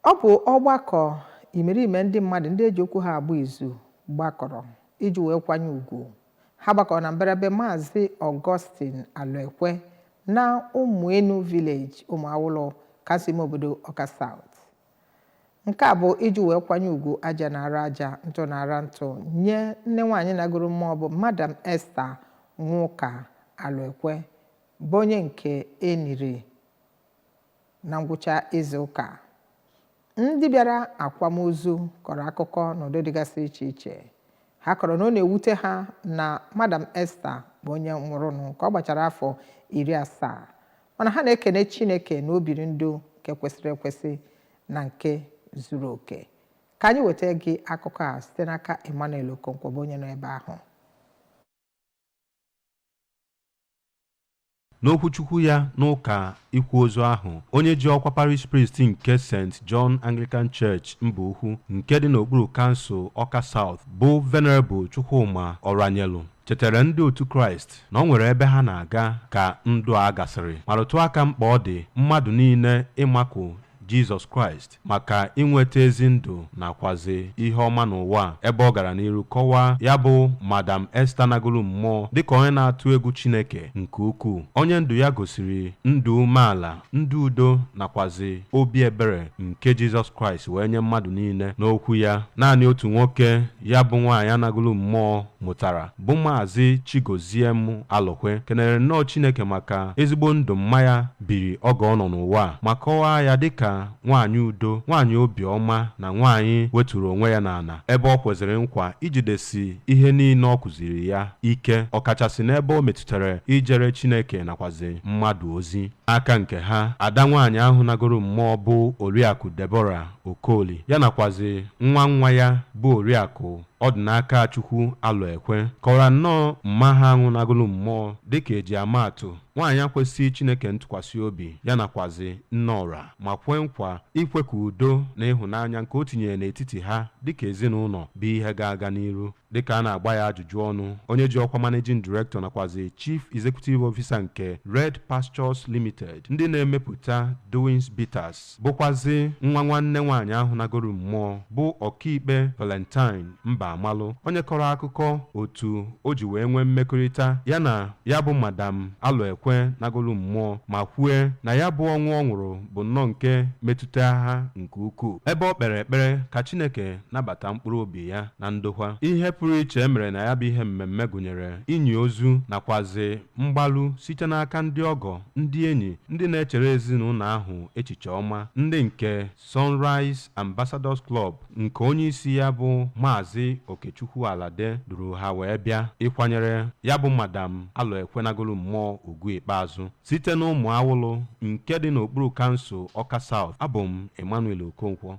Ọ bụ ọgbakọ imerime ndị mmadụ ndị eji okwu ha agba izu gbakọrọ iji wee kwanye ugwu. Ha gbakọrọ na mbara be Maazị Augustine Alọekwe na Ụmụenu Village, Ụmụawụlụ, kansụl ime obodo Ọka South. Nke a bụ iji wee kwanye ugwu aja na-ara aja, ntụ na-ara ntụ nye nne nwaanyị nagoro mmụọ bụ Madam Esther Nwụka Alọekwe, bụ onye nke e niri na ngwụcha izu ụka. Ndị bịara akwamozu kọrọ akụkọ n'ụdị dịgasị iche iche. Ha kọrọ na ọ na-ewute ha na Madam Esther bụ onye nwụrụnụ ka ọ gbachara afọ 70, mana ha na-ekene Chineke na o biri ndụ nke kwesịrị ekwesị na nke zuru oke. Ka anyị weta gị akụkọ a site n'aka Emmanuel Okonkwo, bụ onye nọ ebe ahụ. N'okwuchukwu ya n'ụka ịkwa ozu ahụ, onye ji ọkwa parish priest nke St. John Anglican Church Mbaukwu nke dị n'okpuru kansụl Ọka South bụ Venerable Chukwuma Ọranyelu chetara ndị otu Kraịst na ọ nwere ebe ha na-aga ka ndụ a gasịrị, ma rụtụ aka mkpa ọ dị mmadụ niile ịmakụ Jizọs Kraịst maka inweta ezi ndụ nakwazi ihe ọma n'ụwa a, ebe ọ gara n'iru kọwaa ya bụ Madam Esther nagolu mmụọ dịka onye na-atụ egwu Chineke nke ukwuu, onye ndụ ya gosiri ndụ umeala, ndụ udo nakwazi obi ebere nke Jizọs Kraịst wee nye mmadụ niile. N'okwu ya, naanị otu nwoke ya bụ nwaanyị anagolu mmụọ mụtara bụ Maazị Chigoziem Alokwe kenere nnọọ Chineke maka ezigbo ndụ mma ya biri oge ọ nọ n'ụwa a, ma kọwaa ya dịka nwaanyị udo, nwaanyị obiọma na nwaanyị weturu onwe ya n'ala, ebe ọ kwezịrị nkwa ijidesi ihe niile ọ kụziri ya ike, ọkachasị n'ebe o metụtara ijere Chineke nakwazi mmadụ ozi. N'aka nke ha, ada nwaanyị ahụ nagoro mmụọ bụ Oriakụ Deborah Okoli, ya nakwazi nwa nwa ya bụ Oriakụ Ọdịnakachukwu Alọekwe kọwara nnọọ mma ha ahụ nagolu mmụọ dịka eji ama atụ nwaanyị akwesịghị Chineke ntụkwasị obi ya nakwazi nne ọra, ma kwe nkwa ikwe ka udo na ịhụnanya nke o tinyere n'etiti ha dịka ezinụlọ bụ ihe ga-aga n'iru. Dịka a na-agba ya ajụjụ ọnụ, onye ji ọkwa Managing Director nakwazi Chief Executive Officer nke Red Pastures Limited, ndị na-emepụta Doings Bitters, bụkwazi nwa nwanne nwaanyị ahụ nagoro mmụọ bụ Ọkaikpe Valentine Mba-Amalụ, onye kọrọ akụkọ otu o ji wee nwee mmekọrịta ya na ya bụ Madam Alọekwe nagolu mmụọ, ma kwue na ya bụ ọnwụ ọ nwụrụ bụ nnọọ nke metụta ha nke ukwuu, ebe ọ kpere ekpere ka Chineke nabata mkpụrụ obi ya na ndokwa. Ihe pụrụ iche e mere na ya bụ ihe mmemme gụnyere inyi ozu nakwazi mgbalu site n'aka ndị ọgọ, ndị enyi, ndị na-echere ezinụlọ ahụ echiche ọma, ndị nke Sunrise Ambassadors Club nke onyeisi ya bụ Maazị Okechukwu Alade duru ha wee bịa ịkwanyere ya bụ Madam Alọekwe nagolu mmụọ ugwu ikpeazụ. Site n'Ụmụawụlụ nke dị n'okpuru kansụl Ọka South, abụ m Emmanuel Okonkwo.